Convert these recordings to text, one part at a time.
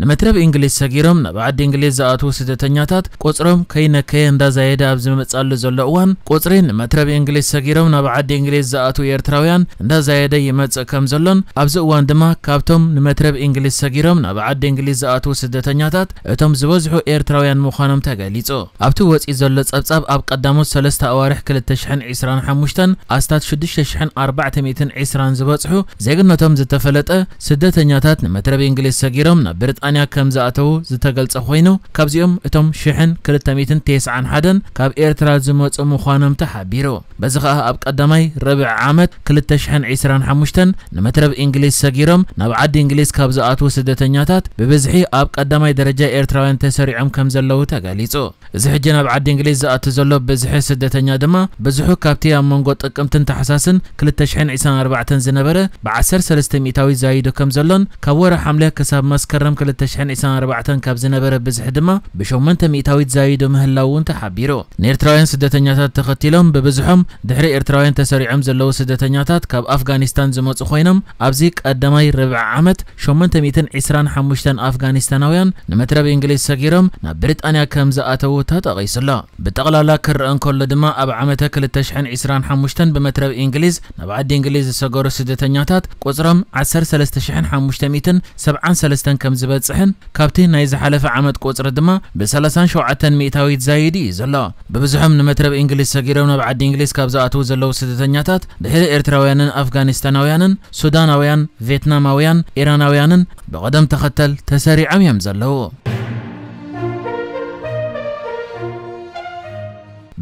ንመትረብ እንግሊዝ ሰጊሮም ናብ ዓዲ እንግሊዝ ዝኣትዉ ስደተኛታት ቁጽሮም ከይነከየ እንዳዛየደ ኣብ ዝመጻሉ ዘሎ እዋን፣ ቁጽሪ ንመትረብ እንግሊዝ ሰጊሮም ናብ ዓዲ እንግሊዝ ዝኣትዉ ኤርትራውያን እንዳዛየደ ይመጽእ ከም ዘሎን፣ ኣብዚ እዋን ድማ ካብቶም ንመትረብ እንግሊዝ ሰጊሮም ናብ ዓዲ እንግሊዝ ዝኣትዉ ስደተኛታት እቶም ዝበዝሑ ኤርትራውያን ምዃኖም ተገሊጹ። ኣብቲ ወጺኡ ዘሎ ጸብጻብ፣ ኣብ ቀዳሞት ሰለስተ ኣዋርሕ ክልተ ሽሕን ዕስራን ሓሙሽተን ኣስታት ሽዱሽተ ሽሕን ኣርባዕተ ሚእትን ዕስራን ዝበጽሑ ዜግነቶም ዝተፈለጠ ስደተኛታት ንመትረብ እንግሊዝ ሰጊሮም ናብ ብሪጣንያ ከም ዝኣተዉ ዝተገልጸ ኮይኑ፣ ካብዚኦም እቶም ሽሕን ክልተ ሚእትን ተስዓን ሓደን ካብ ኤርትራ ዝመጹ ምዃኖም ተሓቢሩ። በዚ ኸኣ ኣብ ቀዳማይ ርብዒ ዓመት ክልተ ሽሕን ዕስራን ሓሙሽተን ንመትረብ እንግሊዝ ሰጊሮም ናብ ዓዲ እንግሊዝ ካብ ዝኣትዉ ስደተኛታት ብብዝሒ ኣብ ቀዳማይ ደረጃ ኤርትራውያን ተሰሪዖም ከም ዘለዉ ተገሊጹ። እዚ ሕጂ ናብ ዓዲ እንግሊዝ ዝኣቱ ዘሎ ብዝሒ ስደተኛ ድማ፣ ብዙሑ ካብቲ ኣብ መንጎ ጥቅምትን ታሕሳስን ክልተ ሽሕን ዕስራን ኣርባዕተን ዝነበረ ብዓሰርተ ሰለስተ ሚእታዊት ዛይዱ ከም ዘሎን፣ ካብ ወርሒ ሓምለ ክሳብ መስከረም ክልተ ሽሕን ዕስራን ኣርባዕተን ካብ ዝነበረ ብዝሒ ድማ ብሸሞንተ ሚእታዊት ዛይዱ ምህላው እውን ተሓቢሩ። ንኤርትራውያን ስደተኛታት ተኸቲሎም ብብዝሖም ድሕሪ ኤርትራውያን ተሰሪዖም ዘለዉ ስደተኛታት ካብ ኣፍጋኒስታን ዝመጹ ኮይኖም፣ ኣብዚ ቀዳማይ ርብዒ ዓመት ሸሞንተ ሚእትን ዕስራን ሓሙሽተን ኣፍጋኒስታናውያን ንመትረብ እንግሊዝ ሰጊሮም ናብ ብሪጣንያ ከም ዝኣተዉ ተጠቒሱ ኣሎ። ብጠቕላላ ክረአ እንከሎ ድማ፣ ኣብ ዓመተ ክልተ ሽሕን ዕስራን ሓሙሽተን ብመትረብ እንግሊዝ ናብ ዓዲ እንግሊዝ ዝሰገሩ ስደተኛታት ቁጽሮም ዓሰርተ ሰለስተ ሽሕን ሓሙሽተ ሚእትን ሰብዓን ሰለስተን ከም ዝበጽሕን፣ ካብቲ ናይ ዝሓለፈ ዓመት ቁጽሪ ድማ ብሰላሳን ሸውዓተን ሚእታዊት ዛይዱ እዩ ዘሎ። ብብዝሖም ንመትረብ እንግሊዝ ሰጊሮም ናብ ዓዲ እንግሊዝ ካብ ዝኣትዉ ዘለዉ ስደተኛታት፣ ድሕሪ ኤርትራውያንን ኣፍጋኒስታናውያንን፣ ሱዳናውያን፣ ቬትናማውያን፣ ኢራናውያንን ብቐደም ተኸተል ተሰሪዖም እዮም ዘለዉ።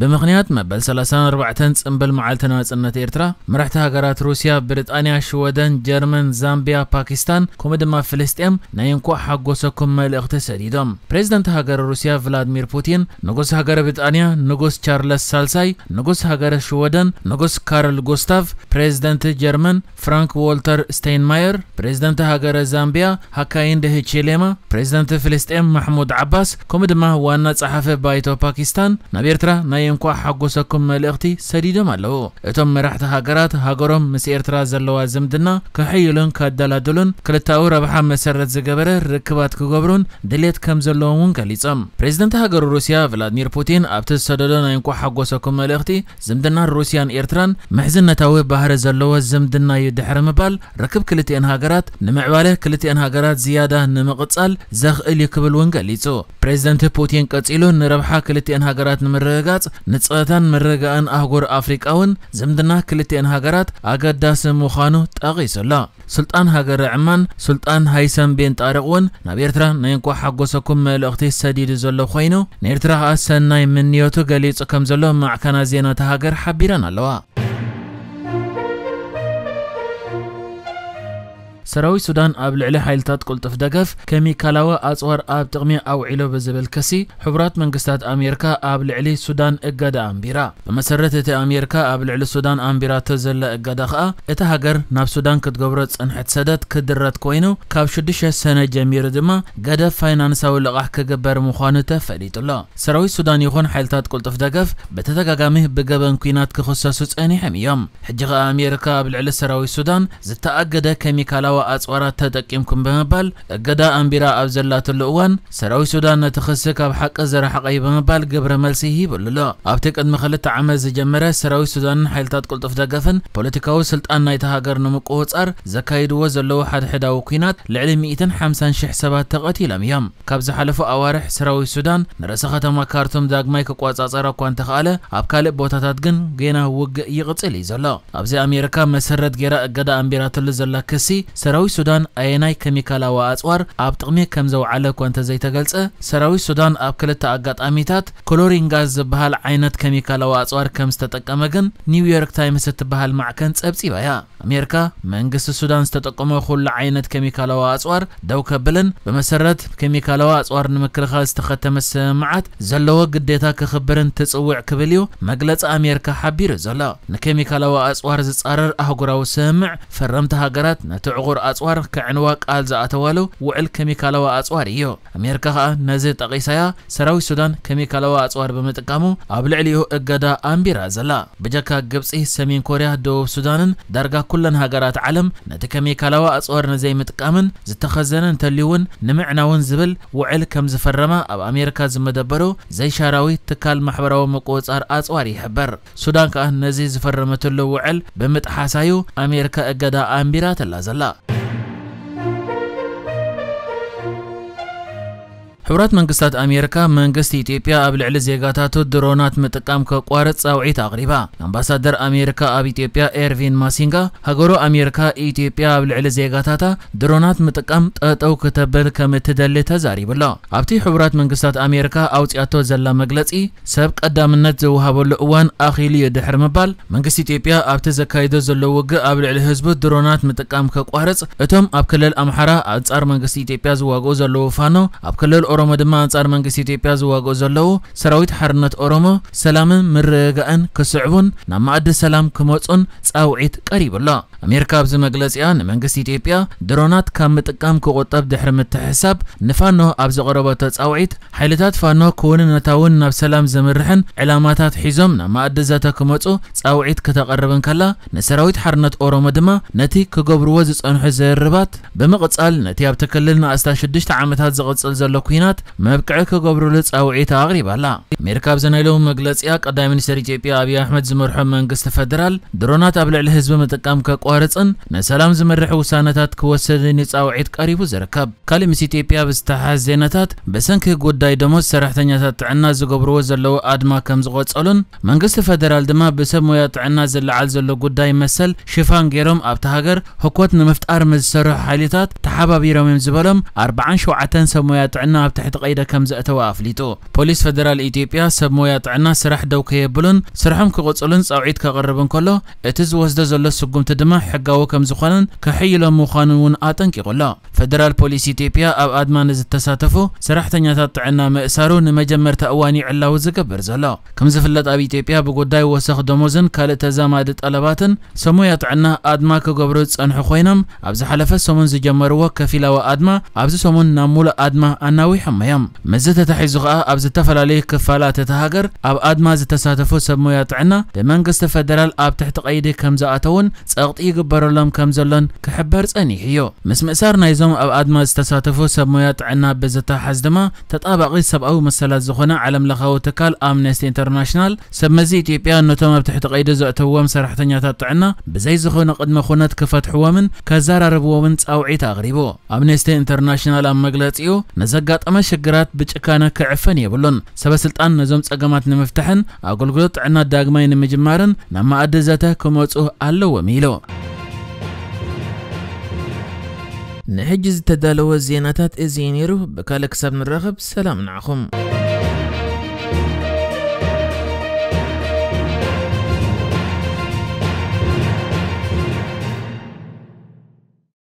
ብምኽንያት መበል ሰላሳን ኣርባዕተን ጽምብል መዓልቲ ናጽነት ኤርትራ፣ መራሕቲ ሃገራት ሩስያ፣ ብሪጣንያ፣ ሽወደን፣ ጀርመን፣ ዛምቢያ፣ ፓኪስታን፣ ከምኡ ድማ ፍልስጤም ናይ እንኳዕ ሓጎሰኩም መልእኽቲ ሰዲዶም። ፕሬዝደንት ሃገረ ሩስያ ቭላድሚር ፑቲን፣ ንጉስ ሃገረ ብሪጣንያ ንጉስ ቻርለስ ሳልሳይ፣ ንጉስ ሃገረ ሽወደን ንጉስ ካርል ጉስታቭ፣ ፕሬዝደንት ጀርመን ፍራንክ ዎልተር ስቴይንማየር፣ ፕሬዝደንት ሃገረ ዛምቢያ ሃካይንደ ሂቺሌማ፣ ፕሬዝደንት ፍልስጤም ማሕሙድ ዓባስ፣ ከምኡ ድማ ዋና ጸሓፊ ባይቶ ፓኪስታን ናብ ኤርትራ ናይ እንኳዕ ሓጎሰኩም መልእኽቲ ሰዲዶም ኣለዉ። እቶም መራሕቲ ሃገራት፣ ሃገሮም ምስ ኤርትራ ዘለዋ ዝምድና ከሐይሉን ከደላድሉን፣ ክልተኣዊ ረብሓ መሰረት ዝገበረ ርክባት ክገብሩን ድሌት ከም ዘለዎም እውን ገሊጾም። ፕሬዝደንት ሃገር ሩስያ ቭላድሚር ፑቲን ኣብቲ ዝሰደዶ ናይ እንኳዕ ሓጎሰኩም መልእኽቲ፣ ዝምድና ሩስያን ኤርትራን ምሕዝነታዊ ባህሪ ዘለዎ ዝምድና እዩ ድሕሪ ምባል፣ ርክብ ክልቲኤን ሃገራት ንምዕባለ ክልቲኤን ሃገራት ዝያዳ ንምቕጻል ዘኽእል እዩ ክብል እውን ገሊጹ። ፕሬዝደንት ፑቲን ቀጺሉ፣ ንረብሓ ክልቲኤን ሃገራት ንምርግጋጽ፣ ንጸጥታን ምርግጋእን ኣህጉር ኣፍሪቃ እውን ዝምድና ክልቲኤን ሃገራት ኣገዳሲ ምዃኑ ጠቒሱ ኣሎ። ሱልጣን ሃገረ ዕማን ሱልጣን ሃይሰም ቤን ጣሪቕ እውን ናብ ኤርትራ ናይ እንኳዕ ሓጎሰኩም መልእኽቲ ሰዲዱ ዘሎ ኮይኑ፣ ንኤርትራ ከኣ ሰናይ ምንዮቱ ገሊጹ ከም ዘሎ ማዕከናት ዜና እታ ሃገር ሓቢረን ኣለዋ። ሰራዊት ሱዳን ኣብ ልዕሊ ሓይልታት ቅልጡፍ ደገፍ ኬሚካላዊ ኣጽዋር ኣብ ጥቕሚ ኣውዒሎ ብዝብል ክሲ፣ ሕቡራት መንግስታት ኣሜሪካ ኣብ ልዕሊ ሱዳን እገዳ ኣንቢራ። ብመሰረት እቲ ኣሜሪካ ኣብ ልዕሊ ሱዳን ኣንቢራቶ ዘላ እገዳ ከኣ፣ እታ ሃገር ናብ ሱዳን ክትገብሮ ዝጸንሐት ሰደድ ክድረት ኮይኑ፣ ካብ ሽዱሽተ ሰነ ጀሚሩ ድማ ገደብ ፋይናንሳዊ ልቓሕ ክግበር ምዃኑ ተፈሊጡ ኣሎ። ሰራዊት ሱዳን ይኹን ሓይልታት ቅልጡፍ ደገፍ ብተደጋጋሚ ብገበን ኲናት ክኽሰሱ ጸኒሖም እዮም። ሕጂ ከኣ ኣሜሪካ ኣብ ልዕሊ ሰራዊት ሱዳን ዝተኣገደ ኬሚካላዊ ኣጽዋራት ተጠቂምኩም ብምባል እገዳ ኣንቢራ ኣብ ዘላትሉ እዋን፣ ሰራዊት ሱዳን ነቲ ክሲ ካብ ሓቂ ዝረሓቐ እዩ ብምባል ግብረ መልሲ ሂብሉ ኣሎ። ኣብቲ ቅድሚ ክልተ ዓመት ዝጀመረ ሰራዊት ሱዳንን ሓይልታት ቅልጡፍ ደገፍን ፖለቲካዊ ስልጣን ናይታ ሃገር ንምቁጽጻር ዘካይድዎ ዘለዉ ሓድሕዳዊ ኲናት፣ ልዕሊ ሚእትን ሓምሳን ሽሕ ሰባት ተቐቲሎም እዮም። ካብ ዝሓለፉ ኣዋርሕ ሰራዊት ሱዳን ንርእሰ ከተማ ካርቱም ዳግማይ ክቆጻጸራ እኳ እንተኸኣለ፣ ኣብ ካልእ ቦታታት ግን ጌና ውግእ ይቕጽል እዩ ዘሎ። ኣብዚ ኣሜሪካ መሰረት ጌራ እገዳ ኣንቢራትሉ ዘላ ክሲ፣ ሰራዊት ሱዳን ኣየናይ ኬሚካላዊ ኣጽዋር ኣብ ጥቕሚ ከም ዘውዓለ እኳ እንተዘይተገልጸ፣ ሰራዊት ሱዳን ኣብ ክልተ ኣጋጣሚታት ክሎሪን ጋዝ ዝበሃል ዓይነት ኬሚካላዊ ኣጽዋር ከም ዝተጠቀመ ግን ኒውዮርክ ታይምስ እትበሃል ማዕከን ጸብጺባ እያ። ኣሜሪካ፣ መንግስቲ ሱዳን ዝተጠቀሞ ኩሉ ዓይነት ኬሚካላዊ ኣጽዋር ደው ከብልን፣ ብመሰረት ኬሚካላዊ ኣጽዋር ንምክልኻል ዝተኸተመ ስምምዓት ዘለዎ ግዴታ ክኽብርን ትጽውዕ ክብል እዩ መግለጺ ኣሜሪካ ሓቢሩ ዘሎ። ንኬሚካላዊ ኣጽዋር ዝጻረር ኣህጉራዊ ስምምዕ፣ ፈረምቲ ሃገራት ነቲ ዕቑር ኣጽዋር ከዕንዋ ቃል ዝኣተዋሉ ውዕል ኬሚካላዊ ኣጽዋር እዩ። ኣሜሪካ ከኣ ነዚ ጠቒሳያ፣ ሰራዊት ሱዳን ኬሚካላዊ ኣጽዋር ብምጥቃሙ ኣብ ልዕሊኡ እገዳ ኣንቢራ ዘላ። ብጀካ ግብጺ፣ ሰሜን ኮርያ፣ ደቡብ ሱዳንን ዳርጋ ኩለን ሃገራት ዓለም ነቲ ኬሚካላዊ ኣጽዋር ንዘይምጥቃምን ዝተኸዘነ እንተልዩ እውን ንምዕናውን ዝብል ውዕል ከም ዝፈረማ ኣብ ኣሜሪካ ዝመደበሩ ዘይሻራዊ ትካል ማሕበራዊ ምቁጽጻር ኣጽዋር ይሕበር። ሱዳን ከኣ ነዚ ዝፈረመትሉ ውዕል ብምጥሓሳዩ ኣሜሪካ እገዳ ኣንቢራትላ ዘላ። ሕቡራት መንግስታት ኣሜሪካ መንግስቲ ኢትዮጵያ ኣብ ልዕሊ ዜጋታቱ ድሮናት ምጥቃም ከቋርጽ ጻውዒት ኣቕሪባ። ኣምባሳደር ኣሜሪካ ኣብ ኢትዮጵያ ኤርቪን ማሲንጋ ሃገሩ ኣሜሪካ ኢትዮጵያ ኣብ ልዕሊ ዜጋታታ ድሮናት ምጥቃም ጠጠው ክተብል ከም እትደሊ ተዛሪቡ ኣሎ። ኣብቲ ሕቡራት መንግስታት ኣሜሪካ ኣውጺኣቶ ዘላ መግለጺ ሰብ ቀዳምነት ዝወሃበሉ እዋን ኣኺሉ እዩ ድሕሪ ምባል መንግስቲ ኢትዮጵያ ኣብቲ ዘካይዶ ዘሎ ውግእ ኣብ ልዕሊ ህዝቡ ድሮናት ምጥቃም ከቋርጽ እቶም ኣብ ክልል ኣምሓራ ኣንጻር መንግስቲ ኢትዮጵያ ዝዋግኡ ዘለዉ ፋኖ ኣብ ክልል ኦሮሞ ድማ ኣንጻር መንግስቲ ኢትዮጵያ ዝዋግኡ ዘለዉ ሰራዊት ሓርነት ኦሮሞ ሰላምን ምርግጋእን ክስዕቡን ናብ መኣዲ ሰላም ክመጹን ጻውዒት ቀሪቡ ኣሎ። ኣሜሪካ ኣብዚ መግለጺኣ ንመንግስቲ ኢትዮጵያ ድሮናት ካብ ምጥቃም ክቑጠብ ድሕሪ ምትሕሳብ ንፋኖ ኣብ ዘቕረበቶ ጻውዒት ሓይልታት ፋኖ ክውንነታውን ናብ ሰላም ዘምርሕን ዕላማታት ሒዞም ናብ መኣዲ ዘተ ክመጹ ጻውዒት ክተቐርብ እንከላ ንሰራዊት ሓርነት ኦሮሞ ድማ ነቲ ክገብርዎ ዝጸንሑ ዘርባት ብምቕጻል ነቲ ኣብቲ ክልል ንኣስታት ሽዱሽተ ዓመታት ዝቕጽል ዘሎ ኲናት መብቅዒ ክገብርሉ ጻውዒት ኣቕሪባ ኣላ። ኣሜሪካ ኣብዚ ናይ ሎሚ መግለጺኣ ቀዳማይ ሚኒስትር ኢትዮጵያ ኣብይ ኣሕመድ ዝመርሖ መንግስቲ ፈደራል ድሮናት ኣብ ልዕሊ ህዝቢ ምጥቃም ከቋርጽን ንሰላም ዝመርሕ ውሳነታት ክወስድን እዩ ጻውዒት ቀሪቡ ዝርከብ። ካልእ ምስ ኢትዮጵያ ብዝተሓሓዝ ዜናታት ብሰንኪ ጉዳይ ደሞዝ ሰራሕተኛታት ጥዕና ዝገብርዎ ዘለዉ ኣድማ ከም ዝቐጸሉን መንግስቲ ፈደራል ድማ ብሰብ ሞያ ጥዕና ዝለዓል ዘሎ ጉዳይ መሰል ሽፋን ገይሮም ኣብታ ሃገር ህኮት ንምፍጣር ምስ ዝሰርሑ ሓይልታት ተሓባቢሮም እዮም ዝበሎም ኣርባዓን ሸውዓተን ሰብ ሞያ ጥዕና ኣብ ትሕቲ ቀይደ ከም ዘእተወ ኣፍሊጡ። ፖሊስ ፈደራል ኢትዮጵያ ሰብ ሞያ ጥዕና ስራሕ ደው ከየብሉን ስርሖም ክቕጽሉን ጻውዒት ከቕርብ እንከሎ እቲ ዝወስዶ ዘሎ ስጉምቲ ድማ ሕጋዊ ከም ዝኾነን ከሕይሎም ምዃኑን እውን ኣጠንቂቑ ኣሎ። ፈደራል ፖሊስ ኢትዮጵያ ኣብ ኣድማ ንዝተሳተፉ ሰራሕተኛታት ጥዕና ምእሳሩ ንመጀመርታ እዋን እዩ ዕላዊ ዝገብር ዘሎ። ከም ዝፍለጥ ኣብ ኢትዮጵያ ብጉዳይ ወሰኽ ደሞዝን ካልእ ተዛማዲ ጠለባትን ሰብ ሞያ ጥዕና ኣድማ ክገብሩ ዝጸንሑ ኮይኖም ኣብ ዝሓለፈ ሰሙን ዝጀመርዎ ከፊላዊ ኣድማ ኣብዚ ሰሙን ናብ ሙሉእ ኣድማ ኣናዊሖም እዮም። ምስዚ ተታሒዙ ከኣ ኣብ ዝተፈላለዩ ክፋላት እታ ሃገር ኣብ ኣድማ ዝተሳተፉ ሰብ ሞያ ጥዕና ብመንግስቲ ፈደራል ኣብ ትሕቲ ቀይዲ ከም ዝኣተውን ጸቕጢ ይግበረሎም ከም ዘሎን ክሕበር ጸኒሑ እዩ። ምስ ምእሳር ናይዞም ኣብ ኣድማ ዝተሳተፉ ሰብ ሞያ ጥዕና ብዝተሓዝ ድማ ተጣባቒ ሰብኣዊ መሰላት ዝኾነ ዓለም ለኻዊ ትካል ኣምነስቲ ኢንተርናሽናል ሰብ መዚ ኢትዮጵያ ነቶም ኣብ ትሕቲ ቀይዲ ዘእተዎም ሰራሕተኛታት ጥዕና ብዘይ ዝኾነ ቅድመ ኩነት ክፈትሕዎምን ከዘራርብዎምን ጻውዒት ኣቕሪቡ። ኣምነስቲ ኢንተርናሽናል ኣብ መግለጺኡ ነዘጋጠመ ሽግራት ብጭካነ ክዕፈን የብሉን። ሰበ ስልጣን ነዞም ጸገማት ንምፍታሕን ኣገልግሎት ጥዕና ዳግማይ ንምጅማርን ናብ መኣዲ ዘተ ክመጹ ኣለዎም ኢሉ። ንሕጂ ዝተዳለወ ዜናታት እዚ እዩ ነይሩ። ብካልእ ክሳብ ንራኸብ ሰላም ንዓኹም።